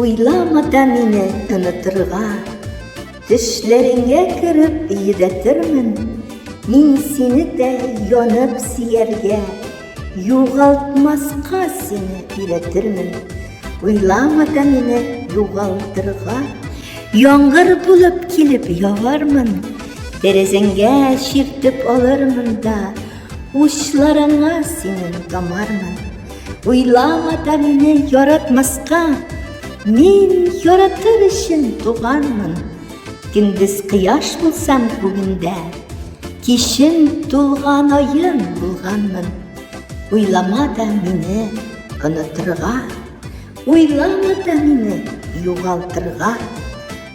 Уйлама да мине онытырга. Төшләреңә кереп йөдәтермен. Мин сине дә янып сөяргә, югалтмаска сине өйрәтермен. Уйлама да мине югалтырга. Яңгыр булып килеп явармын, тәрәзәңгә чиртеп алырмын да, учларыңа синең тамармын. Уйлама да мине яратмаска, мин яратыр өчен туганмын. Көндез кояш булсам күгендә, кичен тулган аем булганмын. Уйлама да мине онытырга, уйлама да мине югалтырга,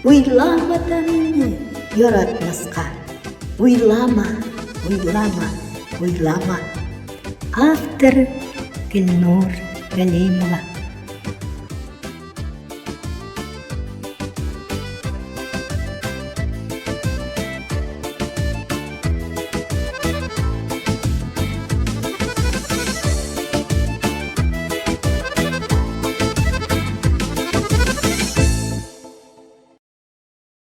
уйлама да мине яратмаска. Уйлама, уйлама, уйлама. Автор Гөлнур Галимова.